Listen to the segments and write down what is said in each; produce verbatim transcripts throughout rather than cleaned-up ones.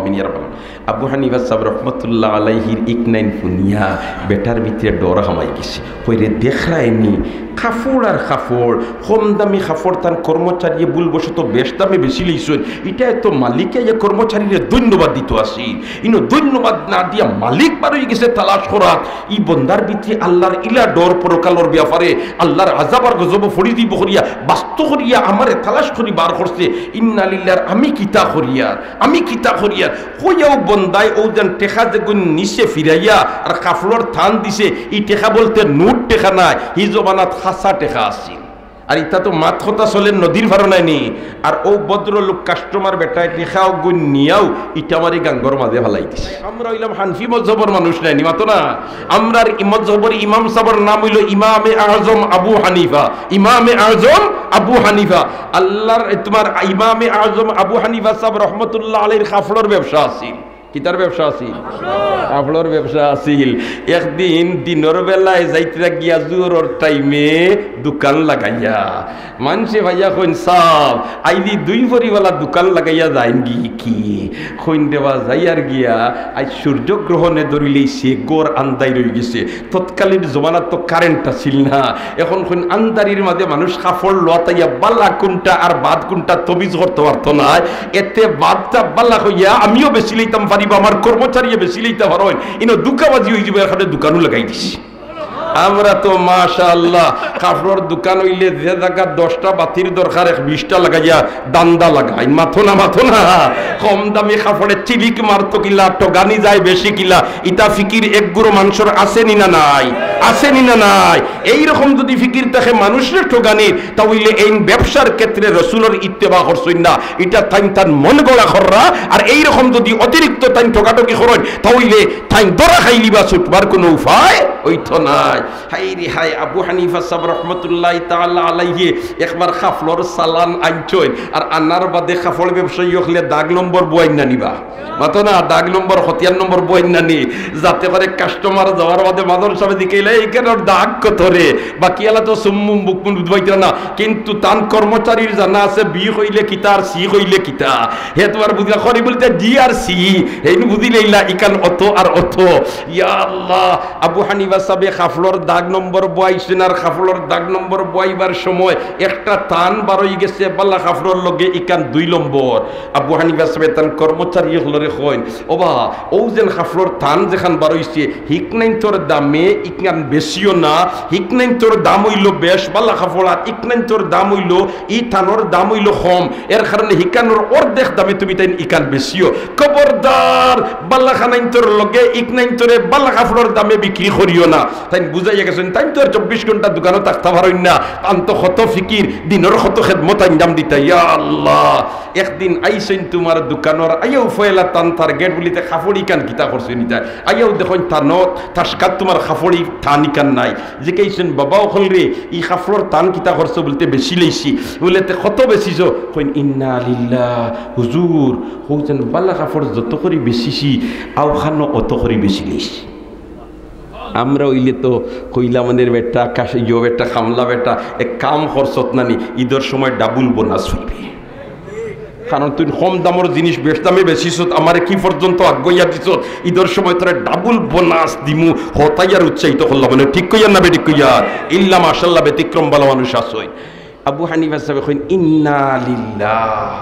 আমিন ইয়া রাব্বাল আলামিন। আবু হানিফা সাব রহমতুল্লাহ আলাইহির ইকনাইন হুনিয়া বেটার ভিতরে ডর হামাই গেছে। কইরে, দেখরায়নি, কাপড় আর কাপড়, কম দামি কাপড় তান কর্মচারীয়ে ভুলবশত বেশ দামে বেচিলাইছইন। ইটায় তো মালিকে ইয়া কর্মচারীরে ধন্যবাদ দিতো আছিল। ইনো ধন্যবাদ না দিয়া মালিক বারই গেছে তালাশ করাত। ই বন্দার ভিতরে আল্লাহর ইলা ডর পরকালর ব্যাপারে, আল্লাহর আযাব আর গজব পড়ি দিবো করিয়া, বাস্তব করিয়া আমারে তালাশ করি বার করছে। ইন্না লিল্লাহ, আমি কিতা করিয়ার, আমি কিতা করিয়ার। কইয়াও বন্দায় অউ যেন টেকা যেগুন নিছে ফিরাইয়া আর কাপড়র থান দিছে, ই টেকা বলতে নোট টেকা নায়, হি জমানাত খাসা টেকা আছিল। আর ইতা তো মাত কথা চলের নদীর পারো নায়নি। আর অউ ভদ্রলোক কাস্টমার বেটায় টেকা অগুন নিয়াও ইটা মারি গাঙ্গর মাঝে ফালাই দিছে। আমরা অইলাম হানফি মজহবর মানুষ নায়নি, মাতো না? আমরার ই মজহবর ইমাম সাবর নাম অইলো ইমামে আজম আবু হানিফা। ইমামে আজম আবু হানিফা। আল্লাহর, এ, তোমার ইমামে আজম আবু হানিফা সাব রহমতুল্লাহ আলাইহির কাপড়র ব্যবসা আছিল। কিতার ব্যবসা আছিল? কাপড়র ব্যবসা আছিল। একদিন দিনর বেলায় যাইতরা গিয়া জোহরর টাইমে দোকান লাগাইয়া, মানষে ভাইয়া কইন, "সাব, আইজ ই দুই ভরিওয়ালা দোকান লাগাইয়া যাইন গি কি?" কইন, "দেবা যাইয়ার গিয়া, আইজ সূর্যগ্রহণে ধরিলাইছে, ঘর আন্দাইর অইগেছে।" তৎকালীন জমানাত তো কারেন্ট আছিল না। এখন কইন আন্দারির মাঝে মানুষ কাপড় লতাইয়া বালা কুনটা আর বাদ কুনটা তমিজ করতো পারতো নায়। এতে বাদটা বালা কইয়া আমিও বেচিলাইতাম পারিবা, আমার কর্মচারীয়ে বেচিলাইতা পারইন, ইনো ধুকাবাজি অইযিবো, এর কারণে দোকানও লাগাই দিছি। আমরা তো মাশাআল্লাহ, কাপড়র দোকান অইলে যে জাগাত দশটা বাতির দরকার, এক বিশটা লাগাইয়া ধান্দা লাগাইন। মাতো না, মাতো না। কম দামি কাপড়ে চিলিক মারতো কিলা, ঠগানি যায় বেশি কিলা, ইতা ফিকির এক গুরু মানষর আছেনি না নাই? আছেনি না নাই? এইরকম যুদি ফিকির থাকে মানষরে ঠগানির, তা অইলে এইন ব্যবসার ক্ষেত্রে রসুলর ইত্তেবা করছইন না, ইটা তাইন তান মন গড়া কররা। আর এইরকম যুদি অতিরিক্ত তাইন ঠগাঠগি করইন, তা অইলে তাইন ধরা খাইলিবা, ছুটবার কুনু উপায় অইতো নায়। হায় রে হায়, আবু হানিফা সাব রহমতুল্লাহি তাআলা আলাইহি একবার কাপড়র চালান আনছইন, আর আনার বাদে কাপড় ব্যবসায়ী অকলে দাগ নম্বর বওয়াইন না নি বা? মাতো না, দাগ নম্বর, খতিয়ান নম্বর বওয়াইন না নি, যাতে করে কাস্টমার যাওয়ার বাদে মাদর সাবে জিকাইলা, "এইখানর দাগ কত রে?" বাকিআলা তো সুম্মুম বুকমুম বুঝবাইতরা না, কিন্তু তান কর্মচারীর জানা আছে বি কইলে কিতা আর সি কইলে কিতা। হে তোমার বুঝলা করি বলতে ডি আর সি, হেইন বুঝিলাইলা ইখান অত আর অত। ইয়া আল্লাহ, আবু হানিফা সাবে কাপড়র দাগ নম্বর বওয়াইছইন, আর কাপড়র দাগ নম্বর বওয়াইবার সময় একটা থান বারই গেছে, বালা কাপড়র লগে ইখান দুই নম্বর। আবু হানিফা সাবে তান কর্মচারী অকলরে কইন, "ওবা, অউ যেন কাপড়র থান যেখান বারইছে, হিকনাইন্তর দামে ইখান বেচিও না, হিকনাইন্তর দাম অইলো বেশ বালা কাপড়, আর ইকনাইন্তর দাম অইলো, ই থানর দাম অইলো কম, এর কারণে হিকানর অর্ধেক দামে তুমি তাইন ইখান বেচিও। খবরদার, বালা খানাইন্তর লগে ইকনাইন্তরে বালা কাপড়র দামে বিক্রি করিও না।" তাইন বুঝাইয়া গেছইন, তাইন তো আর চব্বিশ ঘন্টা দোকানো থাকতা পারইন না, তান তো কত ফিকির, দিনর কত খেদমত আঞ্জাম দিতা। ইয়া আল্লাহ, একদিন আইছইন তোমার দোকানর, আইয়াও ফয়লা তান টার্গেট বুলিতে কাপড়ি কান কিতা করছইন ইতা, আইয়াও দেখইন তান তাসকাত তোমার কাপড়ি থানি কান নাই। জিকাইছইন, "বাবা অকল রে, ই কাপড়র থান কিতা করছো?" বুলতে, "বেচিলাইছি।" বুলে, "তে কত বেচিছো?" কইন, "ইন্না লিল্লাহ, হুজুর, অউ যেন বালা কাপড় যত করি বেচিছি, অউখানও অত করি বেচিলাইছি।" আমরা অইলে তো কইলা মানষর বেটা, কাশি ইয়ো বেটা, কামলা বেটা, এক কাম করছত না নি, ইদর সময় ডাবল বোনাস অইবে। কারণ তুই কম দামর জিনিস বেশ দামে বেচিছত, আমারে কি পর্যন্ত আগুয়াইয়া দিছত, ইদর সময় তোরে ডাবল বোনাস দিমু, হতাইয়ার উৎসাহিত করলাম। মানে ঠিক কইয়ার না বেঠিক কইয়ার? ইল্লা মাশাআল্লাহ, ব্যতিক্রম বালা মানুষ আছইন। আবু হানিফা সাবে কইন, "ইন্না লিল্লাহ।"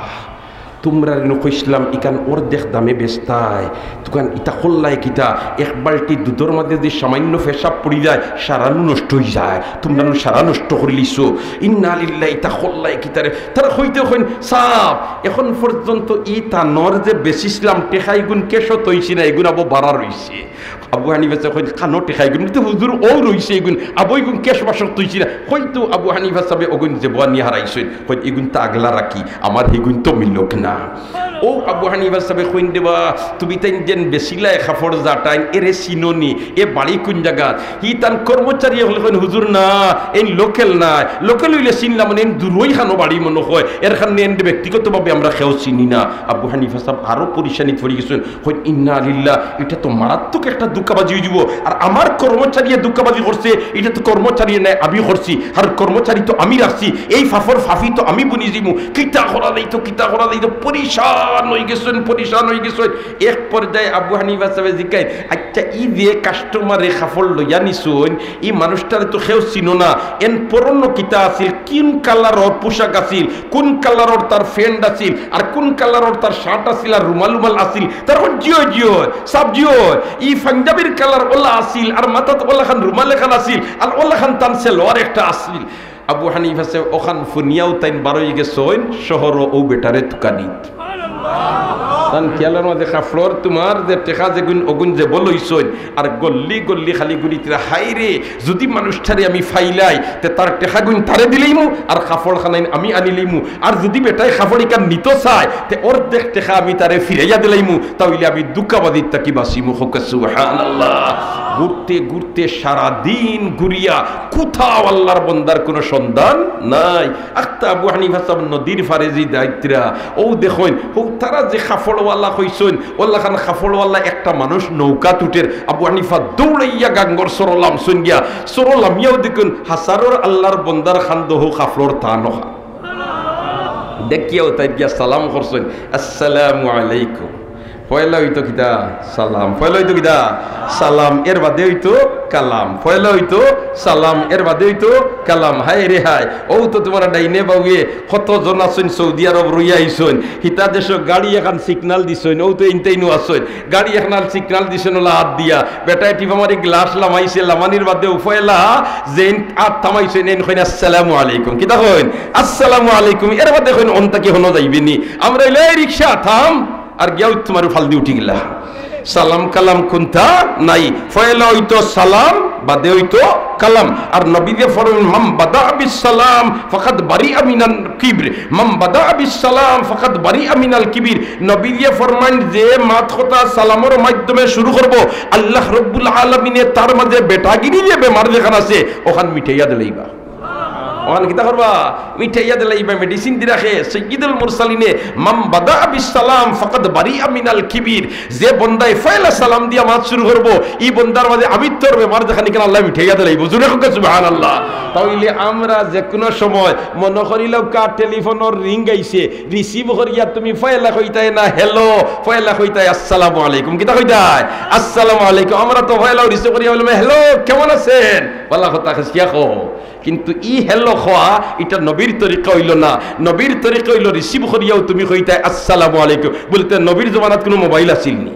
তুমরারে নু কইছলাম ইখান অর্ধেক দামে বেচতায়, তুকান ইতা করলায় কিতা? এক বালটি দুধর মাঝে যুদি সামান্য পেশাব পড়ি যায়, সারানু নষ্ট অইযায়, তুমরা নু সারা নষ্ট করিলিছো। ইন্না লিল্লাহ, ইতা করলায় কিতারে? তারা কইতে কইন, "সাব, এখন পর্যন্ত ই থানর যে বেচিছলাম, টেকা ইগুন ক্যাশও থইছি না, ইগুন আবো বারা রইছে।" আবু হানিফা সাবে কইন, "কানো টেকা ইগুন?" বুলতে, "হুজুর, অউ রইছে ইগুন, আবো ইগুন ক্যাশ বাক্সত থইছি না।" কইতো আবু হানিফা সাবে অগুন জেবুয়া নিয়া হারাইছইন, কইন, "ইগুন তো আগলা রাখি, আমার হিগুন তো মিলউক না।" অউ আবু হানিফা সাবে কইন, "দেবা, তুমি তাইন যেন বেচিলায় কাপড় জাটাইন, এরে চিনো নি? এ বাড়ি কুন জাগাত?" হি তান কর্মচারী অকলে কইন, "হুজুর না, এইন লোকেল নায়, লোকেল অইলে চিনলাম, এইন দুরই খানো বাড়ি মনো কয়, এর কারণে এইন ব্যক্তিগতভাবে আমরা কেউ চিনি না।" আবু হানিফা সাব আরো পরিশানিত পড়ি গেছইন, কইন, "ইন্না লিল্লাহ, ইটা তো মারাত্মক একটা ধুকাবাজি অইযিবো। আর আমার কর্মচারীয়ে ধুকাবাজি করছে, ইটা তো কর্মচারীয়ে নায়, আমি করছি। আর কর্মচারী তো আমি রাখছি, এই ফাফর ফাফি তো আমি বুনি যিমু। কিতা করা যাইতো, কিতা করা যাইতো?" পরিশান পরেশান অইগেছইন, পরেশান অইগেছইন। এক পর্যায়ে আবু হানিফা সাবে জিকাইন, "আইচ্ছা, ই যে কাস্টমারে কাপড় লইয়া নিছইন, ই মানুষটারে তো কেউ চিনো না, এন পরনো কিতা আছিল, কুন কালারর পোশাক আছিল, কুন কালারর তার প্যান্ট আছিল, আর কুন কালারর তার শার্ট আছিল, আর রুমাল উমাল আছিল?" তারা কইন, "জি অয়, জি অয়, সাব জি অয়, ই পাঞ্জাবির কালার অলা আছিল, আর মাথাত অলাখান রুমাল এখান আছিল, আর অলাখান তান সালোয়ার একটা আছিল।" আবু হানিফা সাবে অখান হুনিয়াউ তাইন বারইগেছইন শহরো অউ বেটারে তুকানিত। তান খিয়ালর মাঝে কাপড়র তুমার যে টেকা যেগুইন অগুইন যে বলইছইন, আর গল্লি গল্লি খালি ঘুরিতরা, "হায়রে, যুদি মানুষটারে আমি ফাইলাই, তে তার টেকাগুইন তারে দিলাইমু, আর কাপড় খানাইন আমি আনিলাইমু, আর যুদি বেটায় কাপড় ইখান নিতো চায়, তে অর্ধেক টেকা আমি তারে ফিরাইয়া দিলাইমু, তা অইলে আমি ধুকাবাজির থাকি বাচিমু।" কউক্কা সুবহানাল্লাহ। ঘুরতে ঘুরতে সারা দিন ঘুরিয়া কুথাও আল্লার বন্দার কুনু সন্ধান নাই। আখতা আবু হানিফা সাব নদীর পারে যে যাইতরা, অউ দেখইন, অউ তারা যে কাপড়ওয়ালা কইছইন, অলাখান কাপড়ওয়ালা একটা মানুষ নৌকাত উঠের। আবু হানিফা দৌড়াইয়া গাঙ্গর চরো লামছইন গিয়া, চরো লামিয়াউ দেখইন হাজারর আল্লার বন্দার কান্দো হউ কাপড়র তান অখান। দেখিয়াউ তাইন গিয়া সালাম করছইন, "আসসালামু আলাইকুম।" পয়লা অইতো কিতা? সালাম। পয়লা অইতো কিতা? সালাম। এর বাদে অইতো কালাম। পয়লা অইতো সালাম, এর বাদে অইতো কালাম। হায়রে হায়, অউ তো তুমার ডাইনে বাউয়ে কত জন আছইন সৌদি আরব রইয়া আইছইন। হিতা দেশো গাড়ি এখান signal দিছইন, অউ তো ইনতাইনউ আছইন। গাড়ি এখান signal দিছইন অলা আত দিয়া। বেটায় টিপা মারি গ্লাস লামাইছে, লামানির বাদে পয়লা যেইন আত থামাইছইন, এইন কইন, "আসসালামু আলাইকুম।" কিতা কইন? "আসসালামু আলাইকুম।" এর বাদে কইন, "অন থাকি হনো যাইবে নি?" আমরা অইলে, "এই রিক্সা, থাম।" আর গিয়া উত্তমারু ফাল দি উঠি গেলা। সালাম কালাম কুন্তা নাই। পয়লা অইতো সালাম, বাদে অইতো কালাম। আর নবীয়ে ফরমাইন, "মান বাদা বিস সালাম ফাকাদ বারিআ মিনাল কিবর। মান বাদা বিস সালাম ফাকাদ বারিআ মিনাল কিবর।" নবীয়ে ফরমাইন, "যে মাত কথা সালামর মাধ্যমে শুরু করবো, আল্লাহ রব্বুল আলামিনে তার মাঝে বেটাগিরি যে বেমার যেখান আছে, অখান মিটাইয়া দিলাইবা।" অখান কিতা করবা? মিটাইয়া দিলাইবা, medicine দি রাখে। সাইয়্যিদুল মুরসালিনে, "মান বাদা বিস সালাম ফাকাদ বারিআ মিনাল কিবর।" যে বন্দায় পয়লা সালাম দিয়া মাত শুরু করবো, ই বন্দার মাঝে আমিত্বর বেমার যেখান ইখান আল্লায় মিটাইয়া দিলাইবো। জোরে কউক্কা সুবহানাল্লাহ। তা অইলে আমরা যেকুনু সময় মনো করিলাউক্কা টেলিফোনর ring আইছে, receive করিয়া তুমি পয়লা কইতায় না hello, পয়লা কইতায় আসসালামু আলাইকুম। কিতা কইতায়? আসসালামু আলাইকুম। আমরা তো পয়লা receive করিয়া বললাম, "Hello, কেমন আছেন?" ভালা কথা, হাসিয়া কও। কিন্তু ই hello কওয়া, ইটা নবীর তরিকা অইলো না। নবীর তরিকা অইলো receive করিয়াউ তুমি কইতায়, "আসসালামু আলাইকুম।" বুলে তে নবীর জমানাত কুনু mobile আছিল নি?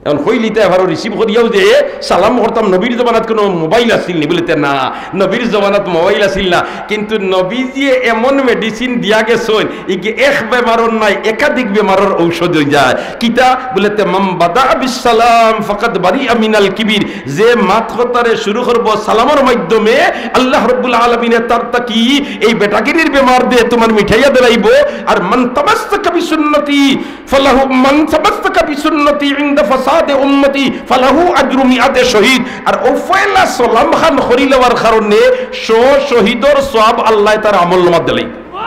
অখন কইলিতায় পারো, receive করিয়াউ যে সালাম করতাম, নবীর জমানাত কুনু mobile আছিল নি? বুলে তে না, নবীর জমানাত mobile আছিল না। কিন্তু নবীজিয়ে এমন medicine দিয়া গেছইন, ইগি এক বেমারর নায়, একাধিক বেমারর ঔষধ অইযায়। কিতা? বুলে তে, "মান বাদা বিস সালাম ফাকাদ বারিআ মিনাল কিবর।" যে মাত কথারে শুরু করবো সালামর মাধ্যমে, আল্লাহ রব্বুল আলামিনে তার থাকি এই বেটাগিরির বেমার দে তুমার মিটাইয়া দিলাইবো। আর "মান তামাসসাকা বিসুন্নতি ফালাহু, মান তামাসসাকা বিসুন্নতি ইনদা ফাসাদে উম্মতি ফালাহু আজরু মিআতে শহীদ।" আর অউ পয়লা সালাম খান করিলাওয়ার কারণে শ শহীদর সওয়াব আল্লায় তার আমলনামাত দিলাইবো।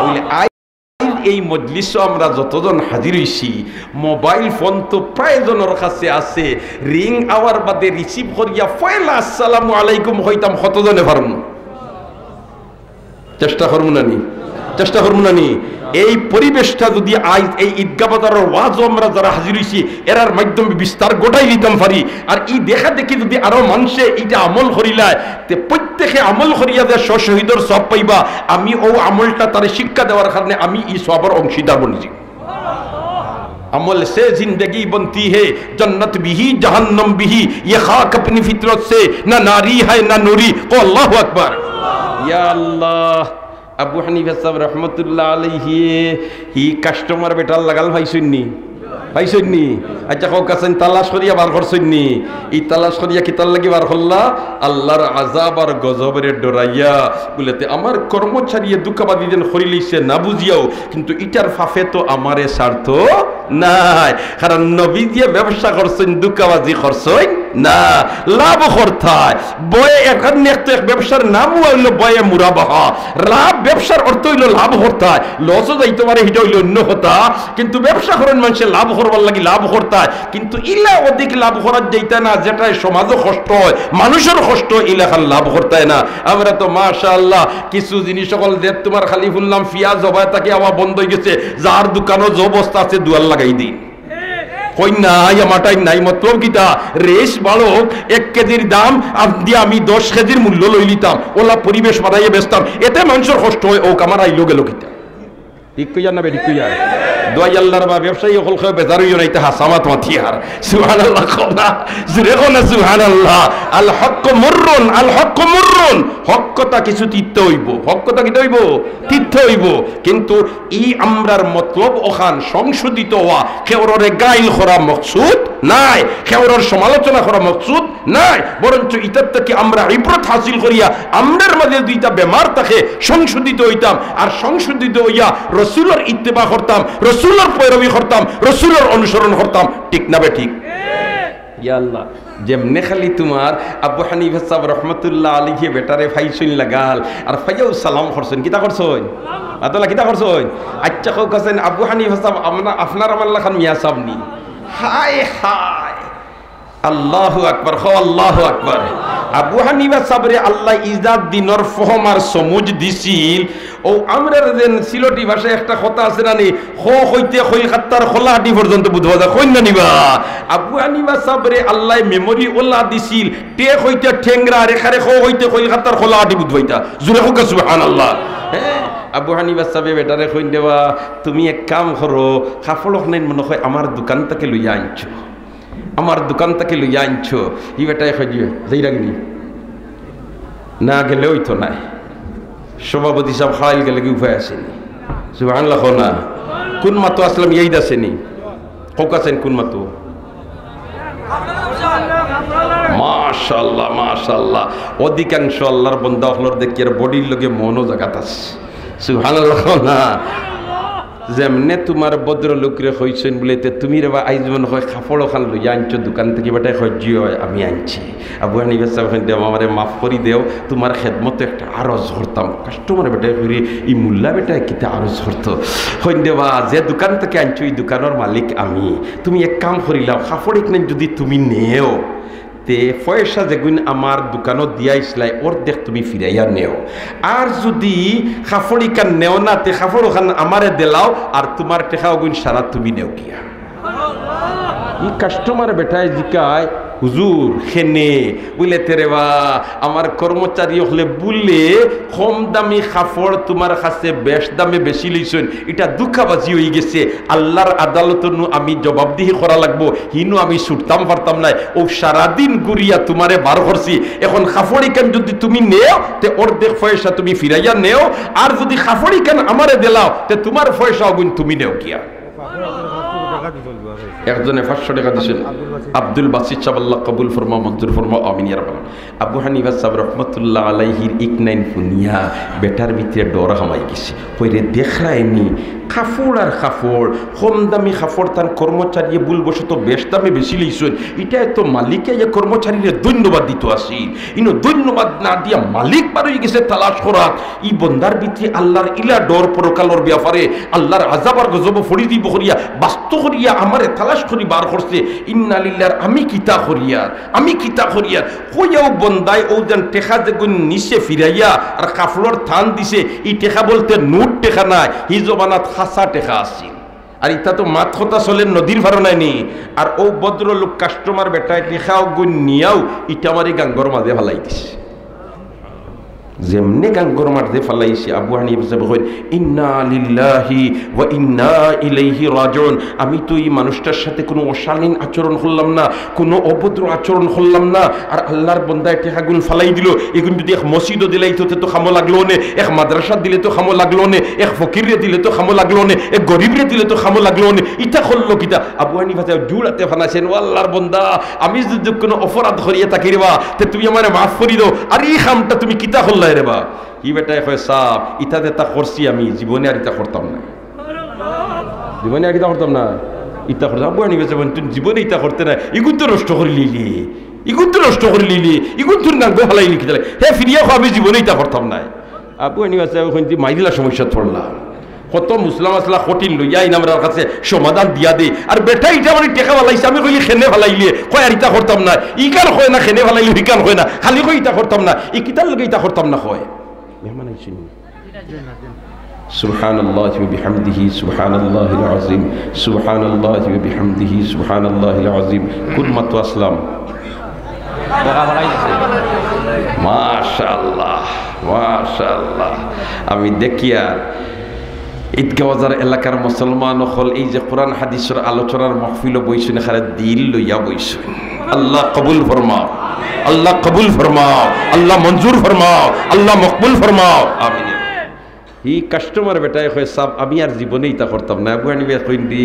অইলে আই এই মজলিসো আমরা যতজন হাজির অইছি, mobile phone তো প্রায় জনর কাছে আছে। Ring আওয়ার বাদে receive করিয়া পয়লা "আসসালামু আলাইকুম" কইতাম কতজনে পারমু? চেষ্টা করমু না নি? চেষ্টা করমু না নি? এই পরিবেশটা যুদি আইজ এই ঈদগাহ বাজারর ওয়াজো আমরা যারা হাজির অইছি, এরার মাধ্যমে বিস্তার ঘটাই দিতাম পারি, আর ই দেখা দেখি যুদি আরো মানষে ইটা আমল করিলায়, তে প্রত্যেকে আমল করিয়া যে শ শহীদর সওয়াব পাইবা, আমি অউ আমলটা তারে শিক্ষা দেওয়ার কারণে আমি ই সওয়াবর অংশীদার বনিছি। عمل سے زندگی بنتی ہے، جنت بھی جہنم بھی، یہ خاک اپنی فطرت سے، نہ ناری ہے نہ نوری۔ কও আল্লাহু আকবার। ইয়া আল্লাহ। আবু হানিফা সাব রহমতুল্লাহ আলাইহি, হি কাস্টমার বেটার লাগাল পাইছইন নি? পাইছইন নি? আচ্ছা, কউক্কা চাইন, তালাশ করিয়া বার করছইন নি? ই তালাশ করিয়া কিতার লাগি বার করলা? আল্লার আযাব আর গজবরে ডরাইয়া। বুলে তে আমার কর্মচারীয়ে ধুকাবাজি যেন করিলিছে না বুঝিয়াউ, কিন্তু ইটার পাপে তো আমারে ছাড়তো নায়। কারণ নবীজিয়ে ব্যবসা করছইন, ধুকাবাজি করছইন না, লাভ করতায়। বয়ে এক, এক তো এক ব্যবসার নাম অইলো বয়ে মুরাবাহা। লাভ, ব্যবসার অর্থ অইলো লাভ করতায়। লসও যাইতো পারে, ইটা অইলো অইন্য কথা। কিন্তু ব্যবসা করইন মানষে লাভ করবার লাগি লাভ করতায়। কিন্তু ইলা অধিক লাভ করাত যাইতা না, যেটায় সমাজও কষ্ট অয়, মানুষর কষ্ট অয়, ইলাখান লাভ করতায় না। আমরা তো মাশাআল্লাহ কিছু জিনিস অকল যে তুমার খালি হুনলাম পিয়াজ হবায় থাকি আওয়া বন্ধ অইগেছে, যার দোকানো যে বস্তা আছে দুয়ার লাগাই দেই। কই নাই, আমার টাইম নাই, মতলব কিতা? রেশ বাড়োক, এক কেজির দাম আম-, দিয়া আমি দশ কেজির মূল্য লই লিতাম, অলা পরিবেশ বানাইয়া বেচতাম, এতে মানষর কষ্ট অয়, অউ আমার আইলো গেলো কিতা? ঠিক কইয়ার না বেঠিক কইয়ার? দোয়াই আল্লার বা ব্যবসায়ী অকল কেউ বেজার অইও না, ইতা হাছা মাত মাতিয়ার। সুবহানাল্লাহ কও না, জুরে কও না সুবহানাল্লাহ। আল হক্ক মুররুন, আল হক্ক মুররুন। হক কথা কিছু তিতা অইবো, হক কথা কিতা অইবো? তিতা অইবো। কিন্তু ই আমরার মতলব অখান সংশোধিত অওয়া, কেউররে গাইল করা মকসুদ নায়, কেউরর সমালোচনা করা মকসুদ নায়, বরঞ্চ ইতার থাকি আমরা ইবরত হাসিল করিয়া আমরার মাঝে দুইটা বেমার থাকে সংশোধিত অইতাম, আর সংশোধিত অইয়া রসুলর ইত্তেবা করতাম, রসুলর পয়রবি করতাম, রসুলর অনুসরণ করতাম। ঠিক না বেঠিক? ইয়া আল্লাহ, যেমনে খালি তুমার আবু হানিফা সাব রহমতুল্লাহ আলাইহি বেটারে ফাইছইন লাগাল, আর ফাইয়াউ সালাম করছইন, কিতা করছইন? আতালা কিতা করছইন? আচ্ছা, কউক্কা চাইন, আবু হানিফা সাব আমনা-, আপনার আমার লাখান মিয়া সাব নি? হায় হায়, আল্লাহু আকবার, কও আল্লাহু আকবার। আবু হানিফা সাবরে আল্লায় ইজাত দিনর ফহম আর সমুজ দিছিল। অউ আমরার যেন সিলটি ভাষায় একটা কথা আছে না নি, খ কইতে কইলকাতার খোলাহাটি পর্যন্ত বুঝবা যায়, কইন না নি বা? আবু হানিফা সাবরে আল্লায় মেমোরি অলা দিছিল, টে কইতে ঠেংরা, আর এখানে খ কইতে কইলকাতার খোলাহাটি বুঝবাইতা। জুরে কউক্কা সুবহানাল্লাহ। হ্যাঁ, আবু হানিফা সাবে বেটারে কইন দেবা, তুমি এক কাম করো, কাপড় অখান মনে অয় আমার দোকান থাকি লইয়া আনছো, আমার দোকান থাকি লইয়া আনছো। ই বেটায় কইন, যাইরাগি নি? না গেলে অইতো নায়। সভাপতি সাব খাইল গেলে কি উপায় আছে নি? সুবহানাল্লাহ কও না। কুন মাতো আছলাম ইয়াদ আছে নি? কউক্কা চাইন কুন মাতো? মাশাআল্লাহ, মাশাআল্লাহ। অধিকাংশ আল্লার বন্দা অকলর দেখিয়ার বডির লগে মনও জাগাত আছে। সুবহানাল্লাহ কও না। যেমনে তুমার ভদ্রলোকরে কইছইন বুলে, "তে তুমি রে বা আইজ মনে অয় কাপড় অখান লইয়া আনছো দোকান থাকি?" বেটায় কয়, "জি অয়, আমি আনছি।" আবু হানিফা সাব কইন দেবা, "আমারে মাফ করি দেও, তুমার খেদমতো একটা আরজ করতাম।" কাস্টমার বেটায় কইরে, "ই মুল্লা বেটায় কিতা আরজ করতো?" কইন দেবা, "যে দোকান থাকি আনছো, ই দোকানর মালিক আমি। তুমি এক কাম করিলাও, কাপড় ইখান যুদি তুমি নেও, তে পয়সা যেগুন আমার দোকানো দিয়া আইছলায়, অর্ধেক তুমি ফিরাইয়া নেও। আর যুদি কাপড় ইখান নেও না, তে কাপড় অখান আমারে দিলাও, আর তুমার টেকা অগুন সারা তুমি নেও গিয়া।" ই কাস্টমার বেটায় জিকায়, "হুজুর, কেনে?" বুলে, "তে রে বা, আমার কর্মচারী অকলে বুলে কম দামি কাপড় তুমার কাছে বেশ দামে বেচিলিছইন, ইটা ধুকাবাজি অইগেছে, আল্লার আদালতো নু আমি জবাবদিহি করা লাগবো, হিনো আমি ছুটতাম পারতাম নায়, অউ সারাদিন ঘুরিয়া তুমারে বার করছি, অখন কাপড় ইখান যুদি তুমি নেও, তে অর্ধেক পয়সা তুমি ফিরাইয়া নেও, আর যুদি কাপড় ইখান আমারে দিলাও, তে তুমার পয়সা অগুন তুমি নেও গিয়া।" একজনে পাঁচশো টেকা দিছইন। আব্দুল বাসিত সাব, আল্লাহ কবুল ফরমাও, মঞ্জুর ফরমাও, আমিন ইয়া রাব্বাল আলামিন। আবু হানিফা সাব রহমতুল্লাহ আলাইহির ইকনাইন হুনিয়া বেটার ভিতরে ডর হামাই গেছে। কইরে, "দেখরায়নি, কাপড় আর কাপড়, কম দামি কাপড় তান কর্মচারীয়ে ভুলবশত বেশ দামে বেচিলিছইন, ইটায় তো মালিকে ইয়া কর্মচারীরে ধন্যবাদ দিতো আছিল, ইনো ধন্যবাদ না দিয়া মালিক বার অইগেছে তালাশ করাত।" ই বন্দার ভিতরে আল্লার ইলা ডর পরকালর ব্যাপারে, আল্লার আজাব আর গজবো পড়ি দিবো করিয়া, বাস্তু করিয়া আমারে তালাশ করি বার করছে। ইন্না লিল্লাহ, আমি কিতা করিয়ার, আমি কিতা করিয়ার? কইয়াউ বন্দায় অউ যেন টেকা যেগুন নিছে ফিরাইয়া আর কাপড়র থান দিছে, ই টেকা বলতে নোট টেকা নায়, হি জমানাত খাসা টেকা আছিল। আর ইতা তো মাত কথা চলের নদীর পারো নায় নি। আর অউ ভদ্রলোক কাস্টমার বেটায় টেকা অগুন নিয়াউ ইটা মারি গাঙ্গর মাঝে ফালাই দিছে। যেমনে গাঙ্গর মাঝে ফালাইছে, আবু হানিফা সাবে কইন, "ইন্না লিল্লাহি ওয়া ইন্না ইলাইহি রাজিউন।" আমি তো ই মানুষটার সাথে কুনু অশালীন আচরণ করলাম না, কুনু অভদ্র আচরণ করলাম না। আর আল্লার বন্দায় টেকাগুন ফালাই দিলো, ইগুন যুদি এক মসজিদো দিলাইতো, তে তো কামো লাগলো অনে, এক মাদ্রাসাত দিলে তো কামো লাগলো অনে, এক ফকিররে দিলে তো কামো লাগলো অনে, এক গরিবরে দিলে তো কামো লাগলো অনে। ইতা করলো কিতা? আবু হানিফা সাবে জুড়াতে ফানাছেন, "ও আল্লার বন্দা, আমি যুদি কুনু অপরাধ করিয়া থাকি রে বা, তে তুমি আমারে মাফ করি দেও। আর ই কামটা তুমি কিতা করলায় রে বা?" ই বেটায় কয়, "সাব, ইতা যেতা করছি আমি, জীবনে আর ইতা করতাম না। জীবনে আর ইতা করতাম না।" ইতা করতে, আবু হানিফা সাহেব কইন, "তুই জীবনে ইতা করতে নায়, ইগুন তো নষ্ট করি লিলি, ইগুন তো নষ্ট করি লিলি, ইগুন তুই নাঙ্গো ফালাই লিখি দিলে।" হে ফিরিয়া কয়, "আমি জীবনে ইতা করতাম নায়।" আবু হানিফা সাহেব কইন, "তুই মাইদিলা সমস্যাত পড়লা।" কত মুসলা মাসলা কঠিন লইয়া আইন আমরার কাছে সমাধান দিয়া দে। আর বেটা ইটা মানে টেকা ফালাইছে, আমি কইলি, "খেনে ফালাইলে?" কয়, "আর ইতা করতাম না।" ইখান কয় না, "খেনে ফালাইলে?" ইখান কয় না, খালি কয়, "ইতা করতাম না।" ই কিতার লাগি ইতা করতাম না কয়? মেহমান আইছইন। সুবহানাল্লাহি ওয়া বিহামদিহি, সুবহানাল্লাহিল আযীম, সুবহানাল্লাহি ওয়া বিহামদিহি, সুবহানাল্লাহিল আযীম। কোন মাত্র আসলাম? মাশাআল্লাহ, মাশাআল্লাহ। আমি দেখিয়ার ঈদগাহ বাজার এলাকার মুসলমান অকল এই যে কোরআন হাদিসর আলোচনার মাহফিলো বইছইন, খালি দিল লইয়া বইছইন। আল্লাহ কবুল ফরমাও, আল্লাহ কবুল ফরমাও, আল্লাহ মঞ্জুর ফরমাও, আল্লাহ মকবুল ফরমাও। আমিন। ই কাস্টমার বেটায় কয়, "সাব, আমি আর জীবনে ইতা করতাম না।" আবু হানিফায় কইন, "রে,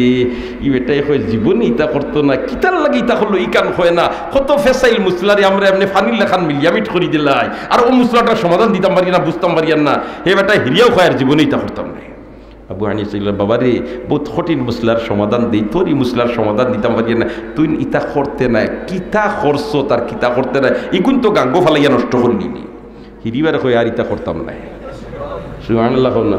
ই বেটায় কয় জীবনে ইতা করতো না, কিতার লাগি ইতা করলো, ইখান কয় না।" কত ফেসাইল মুসলারে আমরা এমনে ফানির লাখান মিলিয়া মিট করি দিলাই, আর অউ মুসলাটার সমাধান দিতাম পারি না, বুঝতাম পারি আর না। হে বেটায় হিরিয়াও কয়, "আর জীবনে ইতা করতাম না।" আবু হানিফা কইলা, "বাবা রে, বউত কঠিন মুসলার সমাধান দেই, তোর ই মুসলার সমাধান দিতাম পারি না, তুই ইতা করতে নায়, কিতা করছো তার কিতা করতে নায়, ইগুন তো গাঙ্গো ফালাইয়া নষ্ট করি নিলি।" হিরিবারে কয়, "আর ইতা করতাম নায়।" সুবহানাল্লাহ কও না।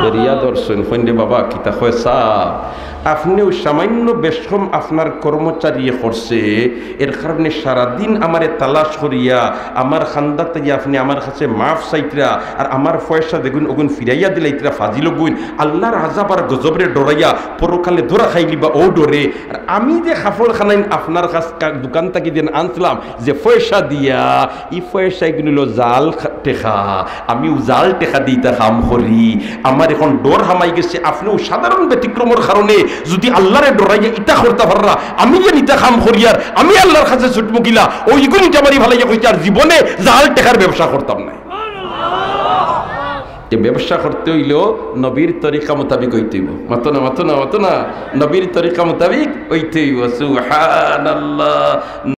বেরিয়া ধরছইন, কইন, "রে বাবা, কিতা কয় সাব, আপনেও সামান্য বেশকম আপনার কর্মচারীয়ে করছে, এর কারণে সারাদিন আমারে তালাশ করিয়া আমার খান্দাত আইয়া আপনে আমার কাছে মাফ চাইতরা, আর আমার পয়সা যেগুন অগুন ফিরাইয়া দিলাইতরা ফাজিল অগুন, আল্লার আযাব আর গজবরে ডরাইয়া পরকালে ধরা খাইলিবা অউ ডরে। আর আমি যে কাপড় খানাইন আপনার কাছ কা-, দোকান থাকি যেন আনছলাম, যে পয়সা দিয়া, ই পয়সা ইগুন অইলো জাল খা-, টেকা। আমি অউ জাল টেকা দি ইতা কাম করি। আমার এখন ডর হামাই গেছে, আপনে অউ সাধারণ ব্যতিক্রমর কারণে যুদি আল্লারে ডরাইয়া ইতা করতা পাররা, আমি যেন ইতা কাম করিয়ার, আমি আল্লার কাছে ছুটমুখিলা।" অউ ইগুন ইটা মারি ফালাইয়া কইছে, "আর জীবনে জাল টেকার ব্যবসা করতাম নায়।" তে ব্যবসা করতে অইলেও নবীর তরিকা মোতাবিক অইতে অইবো। মাতো না, মাতো না, মাতো না। নবীর তরিকা মোতাবিক অইতে অইবো। সুবহানাল্লাহ।